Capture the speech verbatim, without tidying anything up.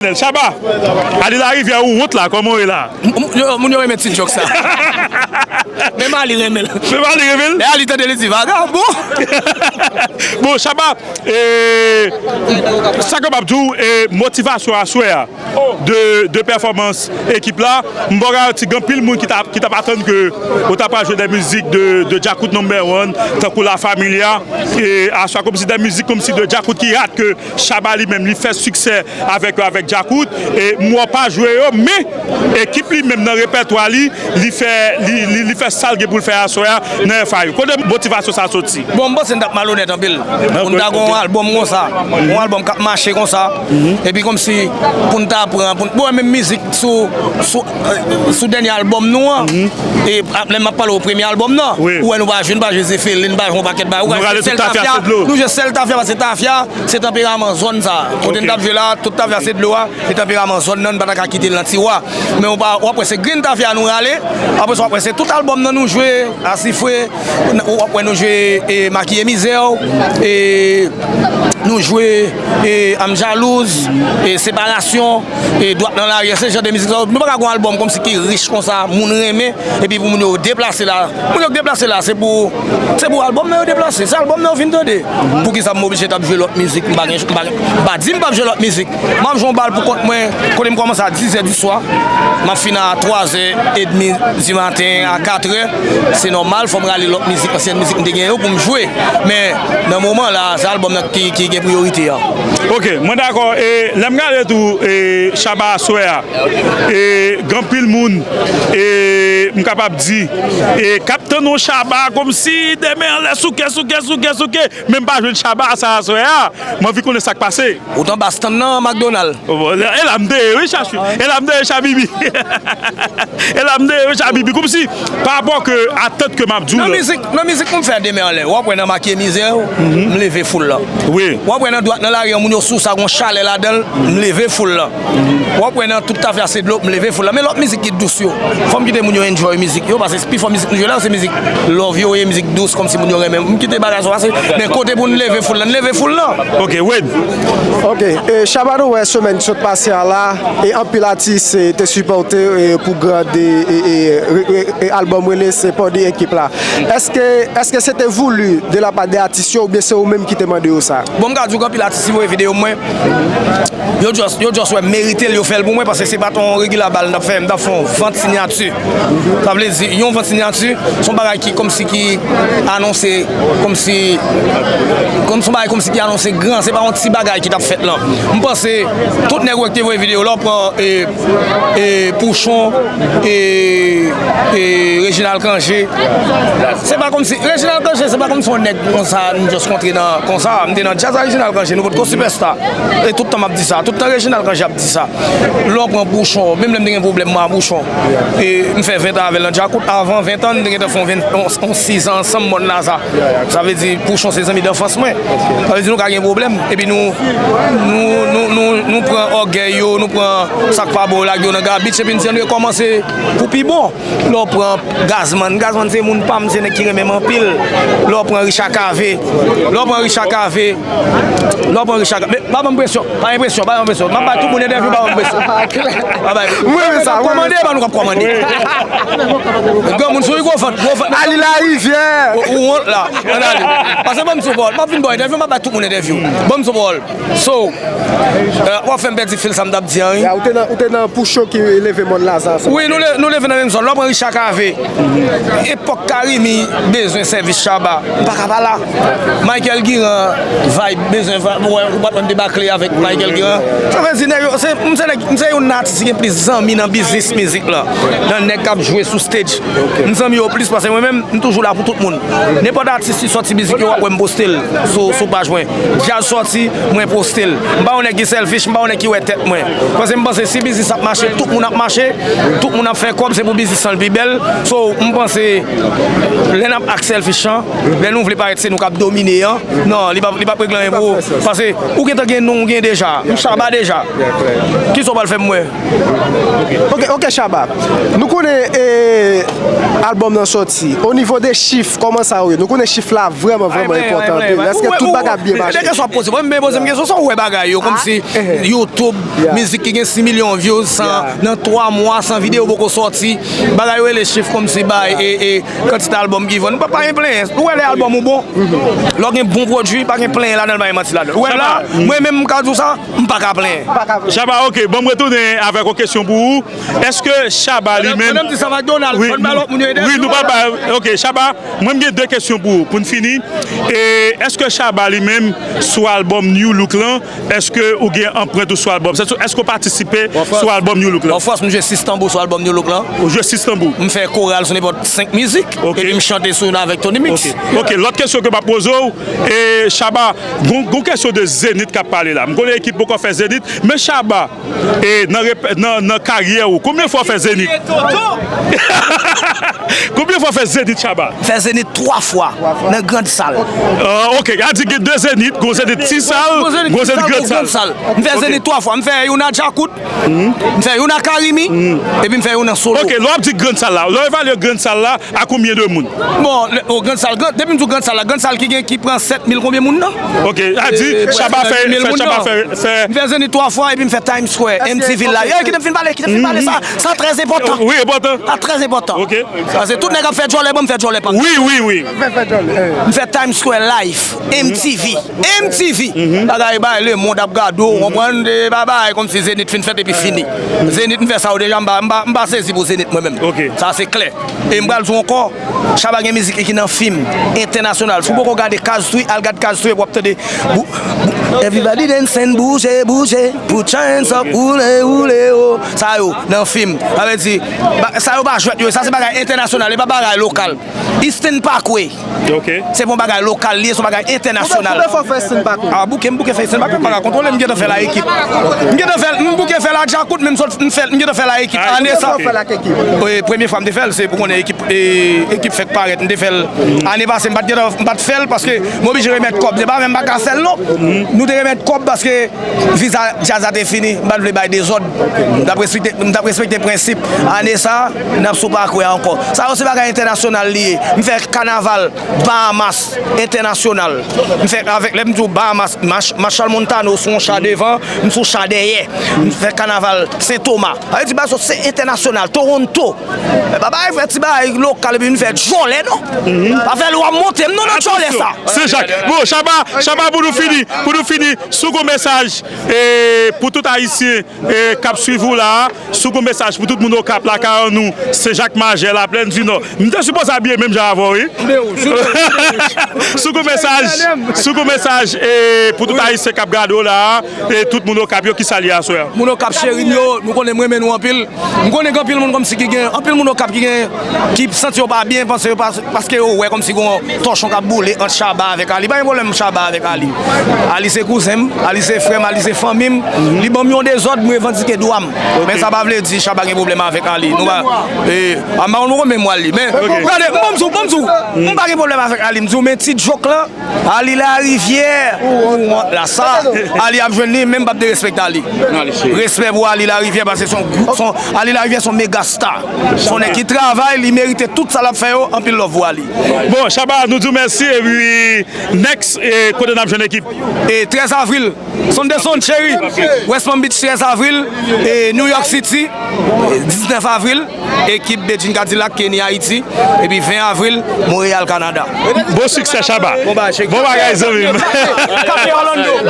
Shabba, Ali Larivière, ou wont la, kòman w ye la? M- m- yo- Moun yo renmen ti jòk sa. Menm Ali renmen l. Menm Ali renmen l? Lè Ali tande li di vagabon. Bon, Shabba, e, sa ke m ap di w, e, motivasyon aswè a de, de pèfòmans ekip la, m ba w garanti gen anpil moun ki t ap, ki t ap atann ke ou ta pral jwe de mizik de, de Djakout number one, tankou La Familia, e aswè kòmsi de mizik kòmsi de Djakout ki rate ke Shabba li menm li fè siksè avèk yo, avèk Djakout, e m wè w pa jwe yo, men ekip li menm nan repètwa li, li fè, li, li, li fè sa l gen pou l fè aswè a nan F I U. Kote motivasyon sa soti? Bon, m panse n t ap malonèt anpil pou n ta gen yon albòm konsa, yon albòm k ap mache konsa, epi kòmsi pou n ta pran, pou n, bon, menm mizik sou, sou, sou dènye albòm nou an, e ap, lè m ap pale w premye albòm nan, ou wè nou pa jwe, nou pa jwe Zefelin, nou pa jwe yon pakèt bagay, ou wè sèl Tafya, nou jwe sèl Tafya, paske Tafya se tanperaman zòn sa, kote n t ap jwe la, tout Tafya se dlo a, e tanperaman zòn nan, n pa ta ka kite l nan tiwa. Men w pa, w ap wè se grenn Tafya nou rale, apre sa w ap wè se tout albòm nan nou jwe, Asifre, w ap wè nou jwe, e, Makiye Mizè w, e, nou jwe, e, Anm Jalouz, e, Separasyon, e, Dwat nan Lari a, se jan de mizik sa yo. Nou pa ka gen yon albòm kòmsi ki rich konsa, moun renmen, epi pou moun yo deplase la. Moun yo k deplase la, se pou, se pou albòm nan yo deplase, se albòm nan yo vin tande. Poukisa m oblije t ap jwe lòt mizik? M pa gen, m pa gen, m pa di m p ap jwe lòt mizik. M ap jwe yon bal pou kont mwen, kote m kòmanse a dizè di swa, m ap fin a twazè edmi di maten a katrè. Se nòmal, fò m rale lòt mizik, ansyen mizik m te gen yo pou m jwe. Men nan moman la, se albòm nan ki, ki gen priyorite a. Ok, mwen dakò. E lè m gade tou, e, Shabba aswè a, e, gen anpil moun, e, m kapab di, e, k ap tann yon Shabba kòmsi de men anlè souke, souke, souke, souke, men m pa jwenn Shabba sa aswè a. M anvi konnen sa k pase. Ou t anba stann nan McDonald. Oh, bon, e la m te ye, wi, Chachu. E la m te ye, Chabibi. E la m te ye, wi, Chabibi. Kòmsi, pa rapò ke atant ke m ap di w la. Nan mizik, nan mizik pou m fè demen anlè, w ap wè nan Makiye Mizè, m leve foul lan. Wi. W ap wè nan Dwat nan Lari a, moun yo sou sa, gon chalè ladan l, m leve foul lan. W ap wè nan tout Tafya se dlo, m leve foul lan. Men lòt mizik ki dous yo, fò m kite moun yo enjoy mizik yo, paske pifò mizik nou jwe la, se mizik love yo ye, mizik dous, kòmsi moun yo renmen. M kite bagay sa pase, men kote pou n leve foul lan, n leve foul lan. Ok, Wayne. Ok, e, Shabba, nou wè semèn ki sot pase a la, e anpil atis, e, te sipòte, e, pou Grand, e, e, e, re- re- e albòm rele Se Pòdi Ekip la. Èske, èske se te voulu de la part de atis yo oubyen se ou menm ki te mande yo sa? Bon, m ka di w gen anpil atis ki voye videyo mwen. Yo just, yo just wè m merite l, yo fè l pou mwen, paske se pa t yon regular bal n t ap fè, m t ap fè yon vant siyati. Sa vle di, yon vant siyati, se yon bagay ki kòmsi ki anonse, kòmsi, kòm se yon bagay kòmsi ki anonse gran, se pa yon ti bagay ki t ap fèt lan. M panse tout nèg yo ki te voye videyo, lè w pran, e, e, Pouchon, e, e, Reginald Cangé, se pa kòmsi, Reginald Cangé, se pa kòmsi yon nèg konsa nou just kontre nan, konsa, m te nan djaz a Reginald Cangé, nou potko sipèsta. E tout tan m ap di sa, tout tan Reginald Cangé ap di sa. Lè w pran Pouchon, menm lè m te gen pwoblèm mwen a Pouchon, e m fè ven tan avè l nan Djakout, avan ven tan, nou te gentan fè yon ven, yon, yon sizan ansanm Mòn Laza. Sa vle di, Pouchon se zanmi danfans mwen. Sa vle di, nou ka gen pwoblèm, epi nou, nou, nou, nou, nou pran ògèy yo, nou pran sa k pa bon yo, lage yo nan gabich, epi n di ann rekòmanse pou pi bon. Lè w pran Gazman, Gazman se moun pa m, se nèg ki renmen m anpil. Lè w pran Richard Cavé, lè w pran Richard Cavé, lè w pran Richard Cavé, men pa ban m presyon, pa enpresyon, pa enpresyon. M ap bay tout moun entèvyou, pa ban m presyon. Pa bay. Mwen renmen sa, mwen renmen sa. Kòmande, ban nou k ap kòmande. Granmoun sou gwo vant, gwo vant. Ali Larivière. Ou, ou wont la. Ann ale. Pase ban m sou pawòl. M ap vin ba w entèvyou, m ap bay tout moun entèvyou. Ban m sou pawòl. So, euh, w ap fè m pèdi fil sa m t ap di an, wi. Ya, ou te nan, ou te nan Pouchon ki leve Mòn Laza sa. Wi, nou le-, nou leve nan menm zòn. Lè w pran Richard Cavé, epòk Carimi bezwen sèvis Shabba, m pa ka pa la. Michael Guiran, Vibe, bezwen Vibe, ou wè, ou pa t konn debakle avèk Michael Guiran. Sa vle di, nèg yo, se, m se nèg, m se youn nan atis ki gen plis zanmi nan biznis mizik la, nan nèg k ap jwe sou stage. M zanmi yo plis pase mwen menm, m toujou la pou tout moun. Nenpòt atis ki sòti mizik yo, w ap wè m poste l sou, sou paj mwen. Djaz sòti, mwen poste l. M pa yon nèg ki selfish, m pa yon nèg ki wè tèt mwen. Paske m panse si biznis ap mache, tout moun ap mache, tout moun ap fè kòb, se pou biznis lan l pi bèl. So, m panse, lè n ap act selfish an, lè nou vle parèt se nou k ap domine an, non, li p ap, li p ap regle anyen pou ou. Paske ou gentan gen non w gen deja. M Shabba deja. Kisa w pral fè m wè? Ok, ok, Shabba. Nou konnen, e, albòm nan sòti. O nivo de chif, kòman sa yo ye? Nou konnen chif la vrèman, vrèman enpòtan anpil. Èske tout bagay ap byen mache? Dèkèswa poze, mwen, men poze m kesyon, sa w wè bagay yo, kòmsi yo YouTube, mizik ki gen sis milyon views, san, nan twa mwa, san videyo poko sòti. Bagay yo rele chif kòmsi bay e, e kantite albòm ki vann. Pa, pa gen plenyen. Ou wè lè albòm ou bon, lè w gen bon pwodui, pa gen plenyen ladan l, pa gen manti ladan l. Ou wè la, mwen menm m ka di w sa, m pa ka plenyen. Shabba, ok, ban m retounen avèk yon kesyon pou ou. Èske Shabba li menm Madanm di sa va Donald, wi, ban n ba lòt moun yo ede. Wi, nou pa ba, ok, Shabba, mwen m gen de kesyon pou ou, pou n fini. E èske Shabba li menm, sou albòm New Look lan, èske ou gen anprent ou sou albòm? Sètadi, èske ou patisipe sou albòm New Look lan? Of course, m jwe sis tanbou sou albòm New Look lan. Ou jwe sis tanbou? M fè koral sou nenpòt senk mizik, epi m chante sou youn avèk Tony Mix. Ok, lòt kesyon ke m ap poze w, e Shabba, gon, gon kesyon de Zenith k ap pale la. M konnen ekip poko fè Zenith, men Shabba, e nan rep-, nan, nan karyè ou, konbyen fwa w fè Zenith? Konbyen fwa w fè Zenith, Shabba? M fè Zenith twa fwa nan grand sal. Ah, ok, a di gen de Zenith, gon Zenith ti sal, gon Zenith grand sal. M fè Zenith twa fwa. M fè youn a Djakout, m fè youn a Carimi, epi m fè youn an solo. Ok, lè w ap di grand sal la, lè w evalye grand sal la, a konbyen de moun? Bon, lè, o, grand sal, grand, depi m di w grand sal la, grand sal ki gen, ki pran sèt mil konbyen moun nan? Ok, a di, Shabba fè, fè, Shabba fè, fè. M fè Zenith twa fwa epi m fè Times Square, M T V la. Yo, kite m fin pale, kite m fin pale, sa, sa trè enpòtan. Wi, enpòtan. Sa trè enpòtan. Ok. Paske tout nèg ap fè djòlè, bon, m fè djòlè pa m. Wi, wi, wi. M fè Times Square live, M T V. M T V. Bagay, bay, lemonn ap gade w, konprann, de bagay, kòmsi Zenith fin fèt epi fini. Zenith, m fè sa yo deja, m pa, m pa, m pa sezi pou Zenith mwen menm. Ok. Sa se klè. E m pral di w ankò, Shabba gen mizik li ki nan fim entènasyonal. Si w poko gade Castro, al gade Castro, w ap tande bou-, bou-, everybody dancing, bouje, bouje, put your hands up, woule, woule, oh. Sa yo, nan fim. Sa vle di, ba-, sa yo pa jwèt yo, sa se bagay entènasyonal, e pa bagay lokal. Eastern Parkway. Ok. Se pa yon bagay lokal li ye, se yon bagay entènasyonal. Konbyen fwa w fè Eastern Parkway? Ah, bouke, m bouke fè Eastern Parkway, m pa ka kontwole, m gentan fè la ekip. M gentan fè, m bouke fè la Djakout, men m sot, m fè, m gentan fè la ekip. Ah, ane sa. Konbyen fwa w fè la ekip? Wi, premye fwa m te fè l, se pou konnen ekip, e, ekip fèk parèt, m te fè l. Ane pase, m pa t gentan, m pa t fè l paske m oblije remèt kòb. Se pa menm pa ka fè l non. Nou te remèt kòb paske viza djaz la te fini, m pa t vle bay dezòd. M t ap respekte, m t ap respekte prensip. Ane sa, n ap sou pakwi a ankò. Sa yo se bagay entènasyonal li ye. M fè kanaval Bahamas entènasyonal. M fè avèk, lè m di w Bahamas, Mach-, Machel Montano sou yon cha devan, m sou cha dèyè. M fè kanaval Sen Toma. Sa vle di bagay sa se entènasyonal. Toronto. Men pa bay fè ti bagay lokal epi vin fè djòlè non. Pa fè l w ap monte m non nan djòlè sa. Sen Jak. Bon, Shabba, Shabba, pou nou fini, pou nou fini, si w gon mesaj, e, pou tout Ayisyen, e, k ap swiv ou la, si w gon mesaj pou tout moun Okap, lakay an nou, Sen Jak Majè, Laplèn di Nò. M te sipoze abiye menm jan avè w, wi. Si w gon mesaj, si w gon mesaj, e, pou tout Ayisyen k ap gade w la, e tout moun Okap yo, kisa l ye aswè a? Moun Okap cheri m yo, nou konnen m renmen nou anpil. M konnen gen anpil moun kòmsi ki gen, anpil moun Okap ki gen, ki santi yo pa byen, panse yo pa, paske yo wè kòmsi gen yon tòchon k ap boule ant Shabba avèk Ali. Pa gen pwoblèm Shabba avèk Ali. Ali se kouzen m, Ali se frè m, Ali se fanmi m. Li ban m yon dezòd, m revandike dwa m. Men sa pa vle di Shabba gen pwoblèm avèk Ali. Nou pa, e, a, m pa konn poko menm Ali. Men, gade, m ban m di w, ban m di w, m pa gen pwoblèm avèk Ali. M di w, men ti djòk lan, Ali Larivière, ou wont la sa, Ali ap jwenn li, men m p ap derespekte Ali. Respè pou Ali Larivière, paske se yon gwo, se yon, Ali Larivière se yon mega star. Se yon nèg ki travay, li merite tout sa l ap fè yo, anpil love pou Ali. Bon, Shabba, nou di w mèsi, epi next, e, kote n ap jwenn ekip? E trèz avril, Sunday Sun, cheri. West Palm Beach, trèz avril, e New York City, e diznèf avril. Ekip Bedjine Cadillac, Kenny, Ayiti. Epi ven avril, Montréal, Kanada. Bon siksè, Shabba. Bon bagay, cheri. Bon bagay, zanmi m. Kafe Orlando.